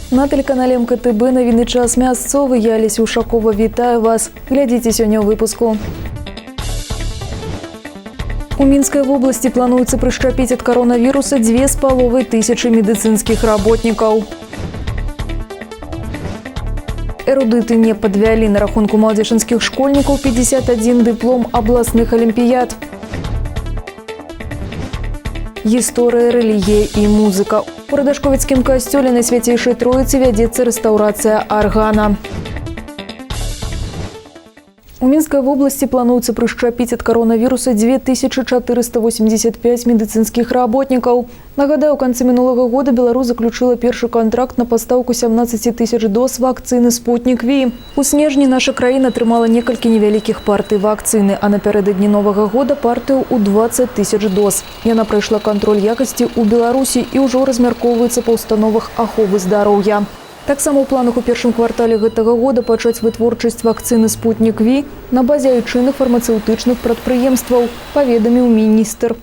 На тэлеканале МКТБ навіны «Час мясцовы». Я, Алеся Ушакова, вітаю вас. Глядзіце сёння ў выпуску. У Мінскай вобласці плануецца прышчапіць ад каронавіруса 2500 медыцынскіх работнікаў. Эрудыты не падвялі: на рахунку маладзечанскіх школьнікаў 51 дыплом абласных алімпіяд. Гісторыя, рэлігія і музыка. У Радашковіцкім касцёле Найсвяцейшай Троіцы вядзецца рэстаўрацыя аргана. У Мінскай вобласці плануецца прышчапіць ад каронавіруса 2485 медыцынскіх работнікаў. Нагадаю, у канцы мінулага года Беларусь заключыла першы кантракт на пастаўку 17 тысяч доз вакцыны «Спутнік Ви». У снежні наша краіна атрымала некалькі невялікіх партый вакцыны, а напярэдадні Новага года партыю ў 20 тысяч доз. Яна прайшла кантроль якасці ў Беларусі і ўжо размяркоўваецца па установах аховы здароўя. Таксама ў планах у першым квартале гэтага года пачаць вытворчасць вакцыны «Спутнік Ви» на базе айчынных фармацэўтычных прадпрыемстваў, паведаміў міністр.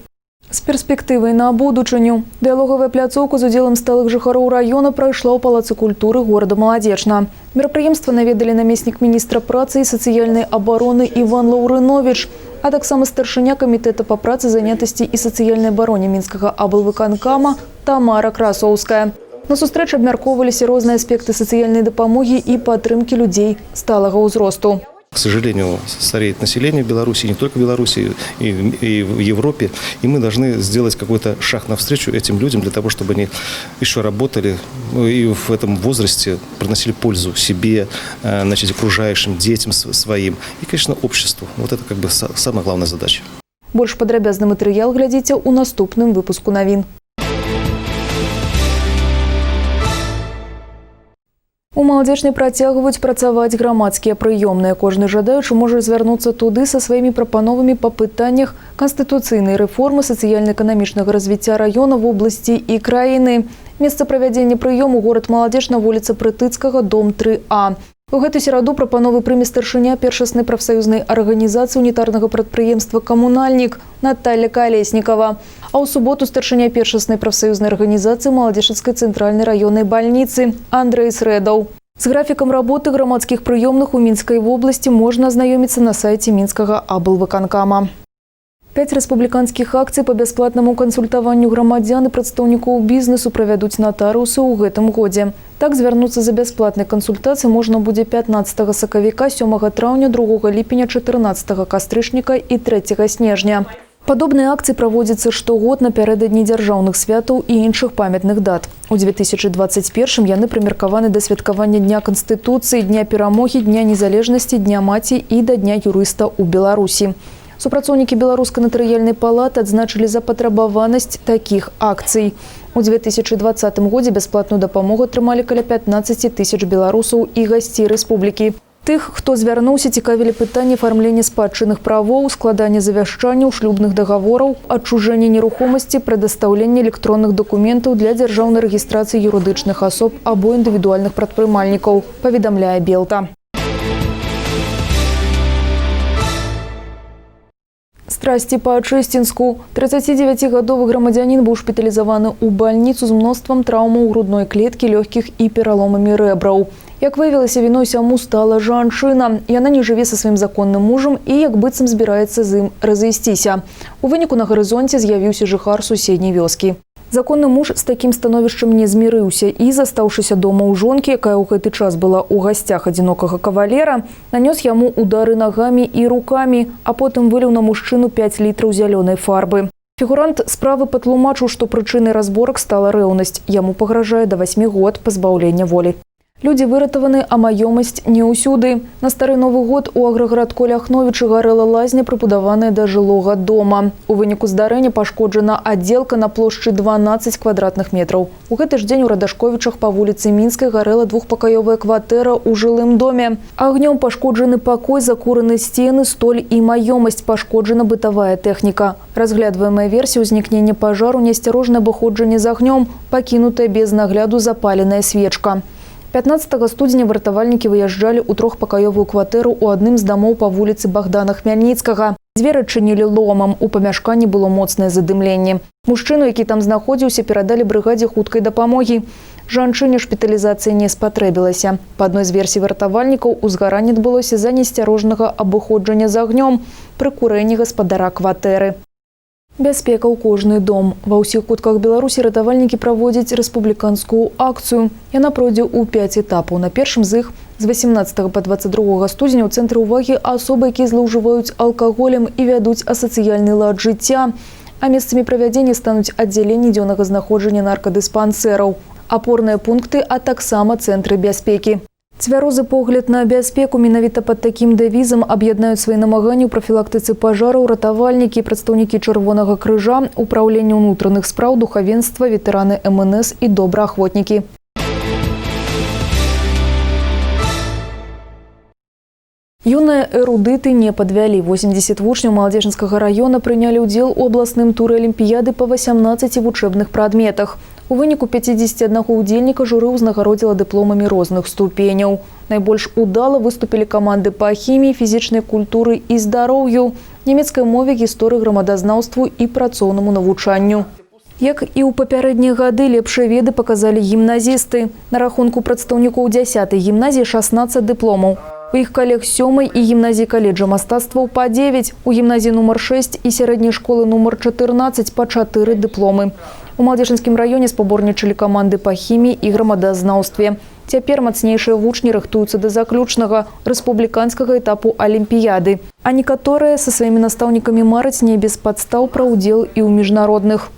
З перспектывай на будучыню. Дыялогавая пляцоўка з удзелам сталых жыхароў раёна прайшла ў Палацы культуры горада Маладзечна. Мерапрыемства наведалі намеснік міністра працы і сацыяльнай абароны Іван Лаўрыновіч, а таксама старшыня камітэта па працы, занятасці і сацыяльнай абароне Мінскага аблвыканкама Тамара Красоўская. На сустрэчы абмяркоўваліся розныя аспекты сацыяльнай дапамогі і падтрымкі людзей сталага ўзросту. К сожалению, стареет население в Беларуси, не только в Беларуси, и в Европе. И мы должны сделать какой-то шаг навстречу этим людям для того, чтобы они еще работали, ну, и в этом возрасте приносили пользу себе, значит, окружающим, детям своим и, конечно, обществу. Вот это как бы самая главная задача. Больш падрабязны матэрыял глядзіце ў наступным выпуску навін. У Маладзечне працягваюць працаваць грамадскія прыёмныя. Кожны жадаючы можа звярнуцца туды са сваімі прапановамі па пытаннях канстытуцыйнай рэформы, сацыяльна-эканамічнага развіцця раёна, вобласці і краіны. Месца правядзення прыёму — горад Маладзечна, вуліца Прытыцкага, дом 3А. У гэту сераду прапановы прыме старшыня першаснай прафсаюзнай арганізацыі унітарнага прадпрыемства «Камунальнік» Наталья Калеснікава. А ў суботу старшыня першаснай прафсаюзнай арганізацыі Маладзечанскай цэнтральнай раённай бальніцы Андрэй Срэдаў. З графікам работы грамадскіх прыёмных у Мінскай вобласці можна азнаёміцца на сайце Мінскага аблвыканкама. Пяць рэспубліканскіх акцый па бясплатнаму кансультаванню грамадзян і прадстаўнікоў бізнесу правядуць натарыусы ў гэтым годзе. Так, звярнуцца за бясплатнай кансультацыяй можна будзе 15 сакавіка, 7 траўня, 2 ліпеня, 14 кастрычніка і 3 снежня. Падобныя акцыі праводзяцца штогод напярэдадні дзяржаўных святаў і іншых памятных дат. У 2021 яны прымеркаваны да святкавання Дня Канстытуцыі, Дня Перамогі, Дня Незалежнасці, Дня Маці і да Дня юрыста ў Беларусі. Супрацоўнікі Беларускай натарыяльнай палаты адзначылі запатрабаванасць такіх акцый. У 2020 годзе бясплатную дапамогу атрымалі каля 15 тысяч беларусаў і гасцей рэспублікі. Тых, хто звярнуўся, цікавілі пытанні афармлення спадчынных правоў, складання завяшчанняў, шлюбных дагавораў, адчужэння нерухомасці, прадастаўлення электронных дакументаў для дзяржаўнай рэгістрацыі юрыдычных асоб або індывідуальных прадпрымальнікаў, паведамляе Белта. Страсці па Ачэсцінску. 39-гадовы грамадзянін быў шпіталізаваны ў бальніцу з мноствам траўмаў грудной клеткі, лёгкіх і пераломамі рэбраў. Як выявілася, віной сяму стала жанчына. Яна не жыве са сваім законным мужам і як быццам збіраецца з ім разысціся. У выніку на гарызонце з'явіўся жыхар суседняй вёскі. Законны муж з такім становішчам не змірыўся і, застаўшыся дома ў жонкі, якая ў гэты час была ў гасцях адзінокага кавалера, нанёс яму удары нагамі і рукамі, а потым выліў на мужчыну 5 літраў зялёнай фарбы. Фігурант справы патлумачыў, што прычынай разборак стала рэўнасць. Яму пагражае да 8 год пазбаўлення волі. Людзі выратаваны, а маёмасць не ўсюды. На стары Новы год у аграгарадку Ляхновічы гарэла лазня, прыбудаваная да жылога дома. У выніку здарэння пашкоджана аддзелка на плошчы 12 квадратных метраў. У гэты ж дзень у Радашковічах па вуліцы Мінскай гарэла двухпакаёвая кватэра ў жылым доме. Агнём пашкоджаны пакой, закураны сцены, столь і маёмасць, пашкоджана бытавая тэхніка. Разглядваемая версія ўзнікнення пажару — неасцярожнае абыходжанне з агнём, пакінутая без нагляду запаленая свечка. 15 студзеня выратавальнікі выязджалі ў трохпакаёвую кватэру ў адным з дамоў па вуліцы Багдана Хмяльніцкага. Дзверы адчынілі ломам, у памяшканні было моцнае задымленне. Мужчыну, які там знаходзіўся, перадалі брыгадзе хуткай дапамогі. Жанчыне шпіталізацыя не спатрэбілася. Па адной з версій выратавальнікаў, узгаранне адбылося з-за неасцярожнага абыходжання з агнём пры курэнні гаспадара кватэры. Бяспека ў кожны дом. Ва ўсіх кутках Беларусі ратавальнікі праводзяць рэспубліканскую акцыю. Яна пройдзе ў 5 этапаў. На першым з іх з 18 па 22 студзеня ў цэнтры ўвагі асобы, якія злоўжываюць алкаголем і вядуць асацыяльны лад жыцця. А месцамі правядзення стануць аддзяленні дзённага знаходжання наркадыспансераў, апорныя пункты, а таксама цэнтры бяспекі. Цвярозы погляд на бяспеку менавіта пад такім дэвізам аб'яднаюць свае намаганні ў прафілактыцы пажараў ратавальнікі, прадстаўнікі Чырвонага крыжа, упраўлення ўнутраных спраў, духавенства, ветэраны МНС і добраахвотнікі. Юныя эрудыты не падвялі. 80 вучняў Маладзечанскага раёна прынялі ўдзел у абласным туры алімпіяды па 18 вучэбных прадметах. У выніку 51 удзельніка журы ўзнагародзіла дыпломамі розных ступеняў. Найбольш удала выступілі каманды па хіміі, фізічнай культуры і здароўю, нямецкай мове, гісторыі, грамадазнаўству і працоўнаму навучанню. Як і ў папярэднія гады, лепшыя веды паказалі гімназісты. На рахунку прадстаўнікоў 10-й гімназіі 16 дыпломаў. У іх калег 7-й і гімназіі каледжа мастацтваў па 9, у гімназіі нумар 6 і сярэдняй школы нумар 14 па 4 дыпломы. У Маладзечанскім раёне спаборнічалі каманды па хіміі і грамадазнаўстве. Цяпер мацнейшыя вучні рыхтуюцца да заключнага рэспубліканскага этапу алімпіяды. А некаторыя са сваімі настаўнікамі мараць не без падстаў пра ўдзел і ў міжнародных.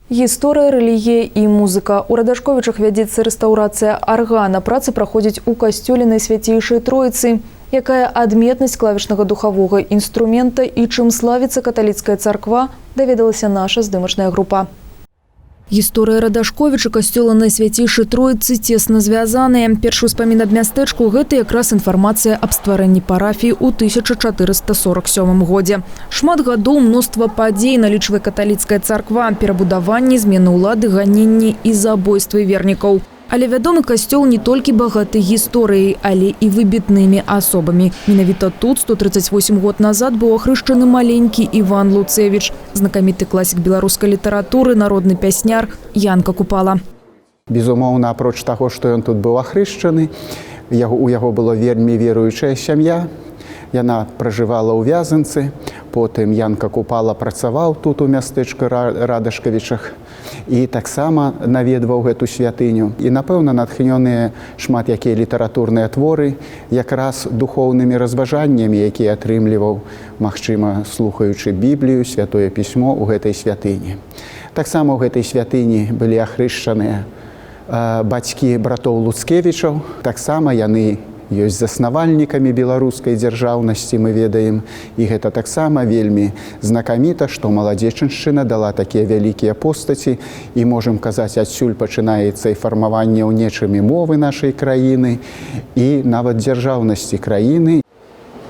Гісторыя, рэлігія і музыка. У Радашковічах вядзецца рэстаўрацыя аргана. Працы праходзяць у касцёле Найсвяцейшай Троіцы. Якая адметнасць клавішнага духавога інструмента і чым славіцца каталіцкая царква, даведалася наша здымачная група. Гісторыя Радашковіча касцёла Найсвяцейшай Троіцы цесна звязаныя. Першы ўспамін аб мястэчку гэта якраз інфармацыя аб стварэнні парафіі ў 1447 годзе. Шмат гадоў мноства падзей налічвае каталіцкая царква, перабудаванні, змены ўлады, ганенні і забойствы вернікаў. Але вядомы касцёл не толькі багаты гісторыяй, але і выбітнымі асобамі. Менавіта тут 138 год назад быў ахрышчаны маленькі Іван Луцэвіч, знакаміты класік беларускай літаратуры, народны пясняр Янка Купала. Безумоўна, апроч таго, што ён тут быў ахрышчаны, у яго была вельмі веруючая сям'я. Яна пражывала ў Вязанцы, потым Янка Купала працаваў тут у мястэчку Радашковічах і таксама наведваў гэту святыню. І, напэўна, натхнёныя шмат якія літаратурныя творы якраз духоўнымі разважаннямі, якія атрымліваў, магчыма, слухаючы Біблію, Святое Пісьмо ў гэтай святыні. Таксама ў гэтай святыні былі ахрышчаныя бацькі братоў Луцкевічаў. Таксама яны ёсць заснавальнікамі беларускай дзяржаўнасці, мы ведаем, і гэта таксама вельмі знакаміта, што Маладзечаншчына дала такія вялікія постаці, і можам казаць, адсюль пачынаецца і фармаванне ў нечым і мовы нашай краіны, і нават дзяржаўнасці краіны.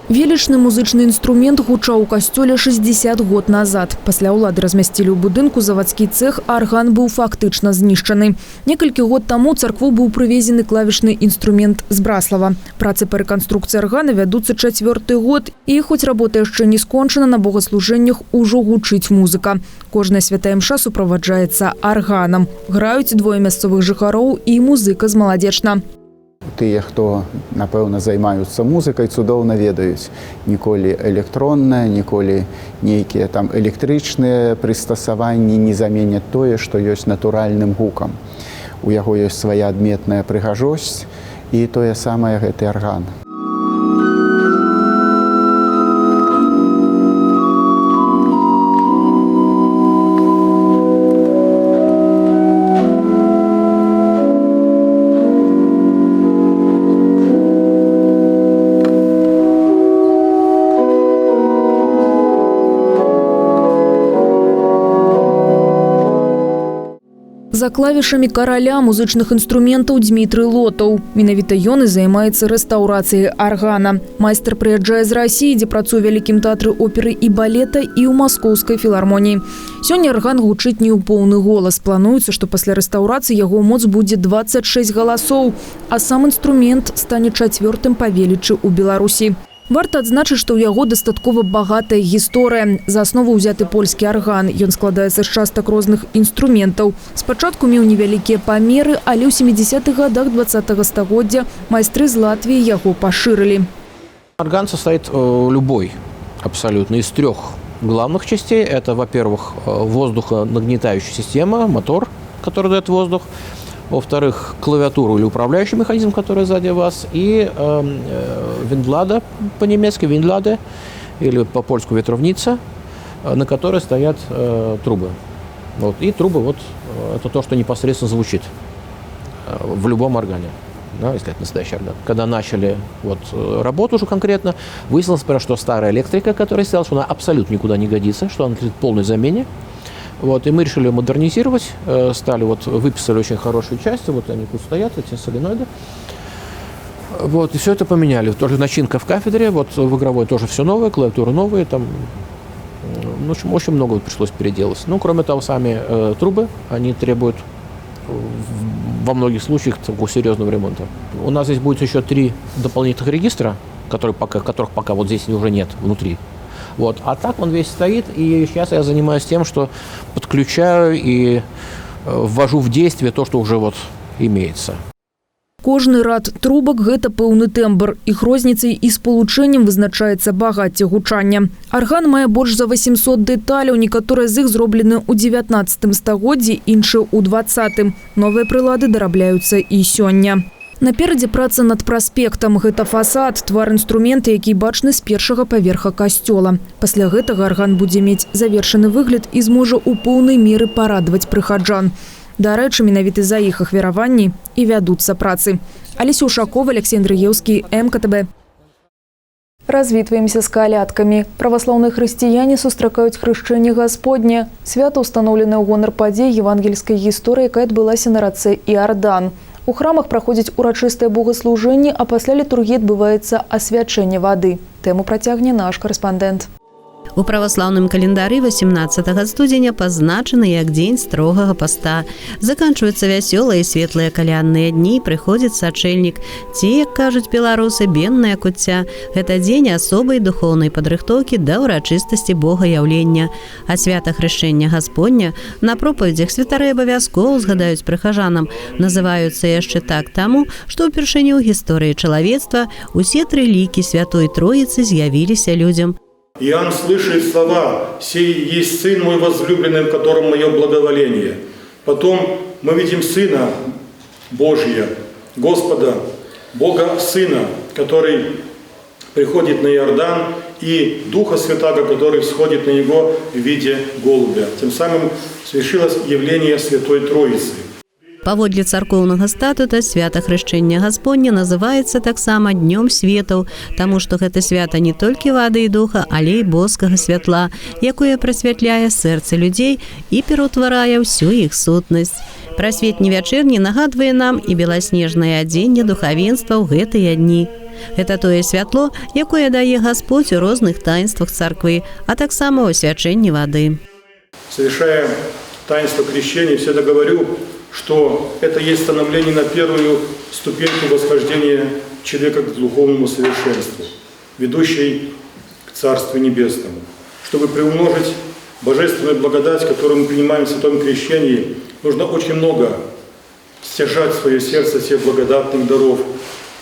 Велічны музычны інструмент гучаў у касцёле 60 год назад. Пасля ўлады размясцілі ў будынку завадскі цэх, арган быў фактычна знішчаны. Некалькі год таму царкву быў прывезены клавішны інструмент з Браслава. Працы па рэканструкцыі аргана вядуцца чацвёрты год. І хоць работа яшчэ не скончана, на богаслужэннях ужо гучыць музыка. Кожная святая імша суправаджаецца арганам. Граюць двое мясцовых жыхароў і музыка з Маладзечна. Тыя, хто, напэўна, займаюцца музыкай, цудоўна ведаюць. Ніколі электроннае, ніколі нейкія там электрычныя прыстасаванні не заменяць тое, што ёсць натуральным гукам. У яго ёсць свая адметная прыгажосць і тое самае гэты арган. За клавішамі караля музычных інструментаў Дмітрый Лотаў. Менавіта ён і займаецца рэстаўрацыяй аргана. Майстар прыязджае з Расіі, дзе працуе ў Вялікім тэатры оперы і балета і ў Маскоўскай філармоніі. Сёння арган гучыць не ў поўны голас. Плануецца, што пасля рэстаўрацыі яго моц будзе 26 галасоў, а сам інструмент стане чацвёртым па велічы ў Беларусі. Варта адзначыць, што ў яго дастаткова багатая гісторыя. За аснову ўзяты польскі арган. Ён складаецца з частак розных інструментаў. Спачатку меў невялікія памеры, але ў 70-х годах 20-го стагоддзя майстры з Латвіі яго пашырылі. Орган состоит любой абсолютно из трех главных частей. Это, во-первых, воздухонагнетающая система, мотор, который дает воздух. Во-вторых, клавиатуру или управляющий механизм, который сзади вас. И windlada по-немецки, windlade, или по-польску ветровница, на которой стоят трубы. Вот. И трубы, вот, это то, что непосредственно звучит в любом органе, да, если это настоящий орган. Когда начали вот работу уже конкретно, выяснилось, например, что старая электрика, которая стояла, что она абсолютно никуда не годится, что она подлежит полной замене. Вот, и мы решили ее модернизировать, стали вот, выписали очень хорошие части, вот они тут стоят, эти соленоиды. Вот, и все это поменяли. Тоже начинка в кафедре, вот в игровой тоже все новое, клавиатуры новые, там, ну, в общем, очень много вот пришлось переделать. Ну, кроме того, сами трубы, они требуют во многих случаях такого серьезного ремонта. У нас здесь будет еще три дополнительных регистра, которых пока вот здесь уже нет внутри. Вот. А так он весь стоит, и сейчас я занимаюсь тем, что подключаю и ввожу в действие то, что уже вот имеется. Кожны рад трубак гэта пэўны тэмбр. Іх розніцай і спалучэннем вызначаецца багацце гучання. Арган мае больш за 800 дэталяў, некаторыя з іх зроблены ў 19 стагоддзі, іншыя ў 20. Новыя прылады дарабляюцца і сёння. Наперадзе праца над праспектам. Гэта фасад, твар інструмента, які бачны з першага паверха касцёла. Пасля гэтага арган будзе мець завершаны выгляд і зможа ў поўнай меры парадаваць прыхаджан. Дарэчы, менавіта за іх ахвяраванні і вядуцца працы. Алеся Ушакова, Алексей Андрэеўскі, МКТБ. Развітваемся з калядкамі. Праваслаўныя хрысціяне сустракаюць хрышчэнне Гасподня. Свята ўстаноўленае ў гонар падзей евангельскай гісторыі, якая адбылася на рацэ Іардан. У храмах праходзіць урачыстае богаслужэнне, а пасля літургіі адбываецца асвячэнне вады. Тэму працягне наш карэспандэнт. У праваслаўным календары 18 студзеня пазначаны як дзень строгага паста. Заканчваюцца вясёлыя і светлыя калядныя дні, прыходзіць сачэльнік. Ці, як кажуць беларусы, бенная куцця. Гэта дзень асобай духоўнай падрыхтоўкі да ўрачыстасці Богаяўлення. А свята хрышчэння Гасподня на пропаведзях святары абавязкова згадаюць прыхажанам. Называюцца яшчэ так таму, што ўпершыню ў гісторыі чалавецтва усе тры лікі святой Троіцы з'явіліся людзям. Иоанн слышит слова: «Сей есть Сын мой возлюбленный, в котором мое благоволение». Потом мы видим Сына Божия, Господа, Бога Сына, который приходит на Иордан, и Духа Святаго, который всходит на него в виде голубя. Тем самым свершилось явление Святой Троицы. Паводле царкоўнага статута свята хрышчэння Гасподня называецца таксама днём светаў, таму што гэта свята не толькі вады і духа, але і боскага святла, якое прасвятляе сэрцы людзей і пераўтварае ўсю іх сутнасць. Пра светні вячэрні нагадвае нам і беласнежнае адзенне духавенства ў гэтыя дні. Гэта тое святло, якое дае Гасподзь у розных таінствах царквы, а таксама ў асвячэнні вады. Совершая таинство крещения, всегда говорю, что это есть становление на первую ступеньку восхождения человека к духовному совершенству, ведущей к Царству Небесному. Чтобы приумножить божественную благодать, которую мы принимаем в Святом Крещении, нужно очень много стяжать в свое сердце тех благодатных даров,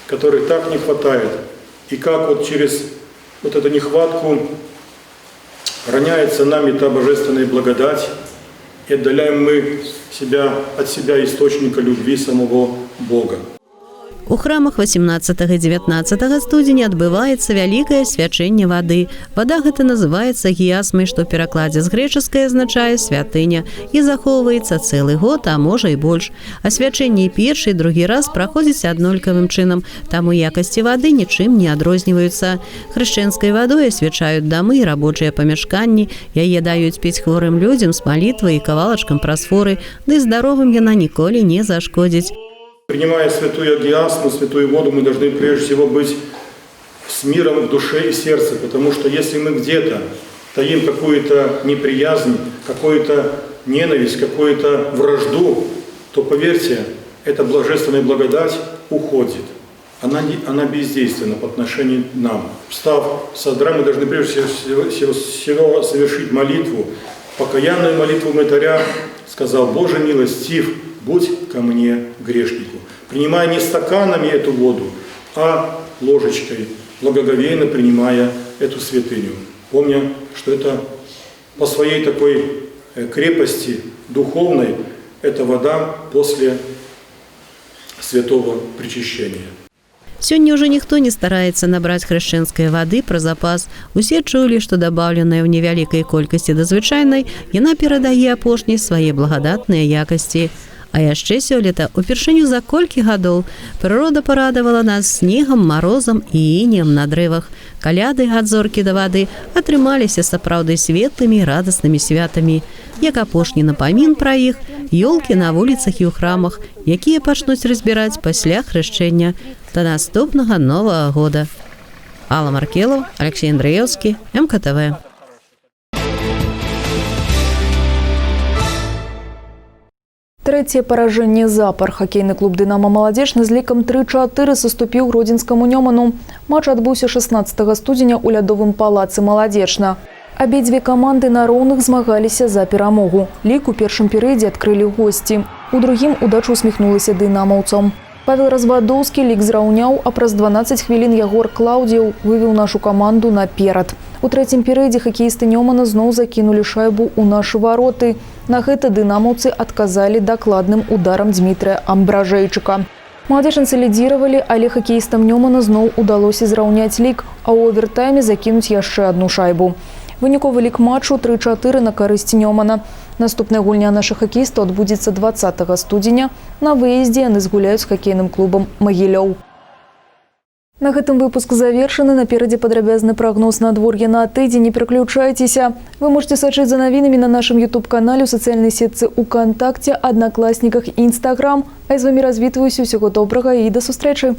которых так не хватает. И как вот через вот эту нехватку роняется нами та божественная благодать, и отдаляем мы себя от себя источника любви самого Бога. У храмах 18 і 19 студзеня адбываецца вялікае асвячэнне вады. Вада гэта называецца агіясмай, што ў перакладзе з грэчаскай азначае святыня, і захоўваецца цэлы год, а можа і больш. Асвячэнне і першы і другі раз праходзіць аднолькавым чынам, таму якасці вады нічым не адрозніваюцца. Хрышчэнскай вадой асвячаюць дамы і рабочыя памяшканні, яе даюць піць хворым людзям з малітвай і кавалачкам прасфоры, ды здаровым яна ніколі не зашкодзіць. Принимая святую агиасму, святую воду, мы должны прежде всего быть с миром в душе и сердце, потому что если мы где-то таим какую-то неприязнь, какую-то ненависть, какую-то вражду, то, поверьте, эта божественная благодать уходит. она бездейственна по отношению к нам. Встав с одра, мы должны прежде всего совершить молитву, покаянную молитву мытаря, сказал: «Боже милостив, будь ко мне грешнику». Принимая не стаканами эту воду, а ложечкой, благоговейно принимая эту святыню. Помня, что это по своей такой крепости духовной, это вода после святого причащения. Сёння ўжо ніхто не стараецца набраць хрышчэнскай вады пра запас. Усе чулі, што дабаўленая ў невялікай колькасці да звычайнай, яна перадае апошняй свае благадатныя якасці. А яшчэ сёлета упершыню за колькі гадоў прырода парадавала нас снегам, марозам і інеем на дрэвах. Каляды ад зоркі да вады атрымаліся сапраўды светлымі і радаснымі святамі. Як апошні напамін пра іх, ёлкі на вуліцах і ў храмах, якія пачнуць разбіраць пасля хрышчэння да наступнага Новага года. Алла Маркелова, Алексей Андреевскі, МКТВ. Трэцяе паражэнне запар. Хакейны клуб «Дынама Маладзечна» з лікам 3-4 саступіў гродзенскаму «Нёману». Матч адбыўся 16 студзеня ў лядовым палацы Маладзечна. Абедзве каманды на роўных змагаліся за перамогу. Лік у першым перыядзе адкрылі госці. У другім удача усміхнулася дынамаўцам. Павел Развадоўскі лік зраўняў, а праз 12 хвілін Ягор Клаўдзеў вывеў нашу каманду наперад. У трэцім перыядзе хакеісты «Нёмана» зноў закінулі шайбу ў нашы вароты. На гэта дынамаўцы адказалі дакладным ударам Дмітрыя Амбражэйчыка. Маладзечанцы лідзіравалі, але хакеістам «Нёмана» зноў удалося зраўняць лік, а ў овертайме закінуць яшчэ адну шайбу. Выніковы лік матчу 3-4 на карысць «Нёмана». Наступная гульня нашых хакеістаў адбудзецца 20 студзеня. На выездзе яны згуляюць з хакейным клубам «Магілёў». На гэтым выпуск завершаны. Наперадзе падрабязны прагноз надвор'я на тыдзень. Не пераключайцеся. Вы можете сачыць за навінамі на нашым YouTube-канале, у сацыяльнай сетцы УКантакце, Аднакласніках і Інстаграм. А я з вамі развітваюся. Усяго добрага і да сустрэчы!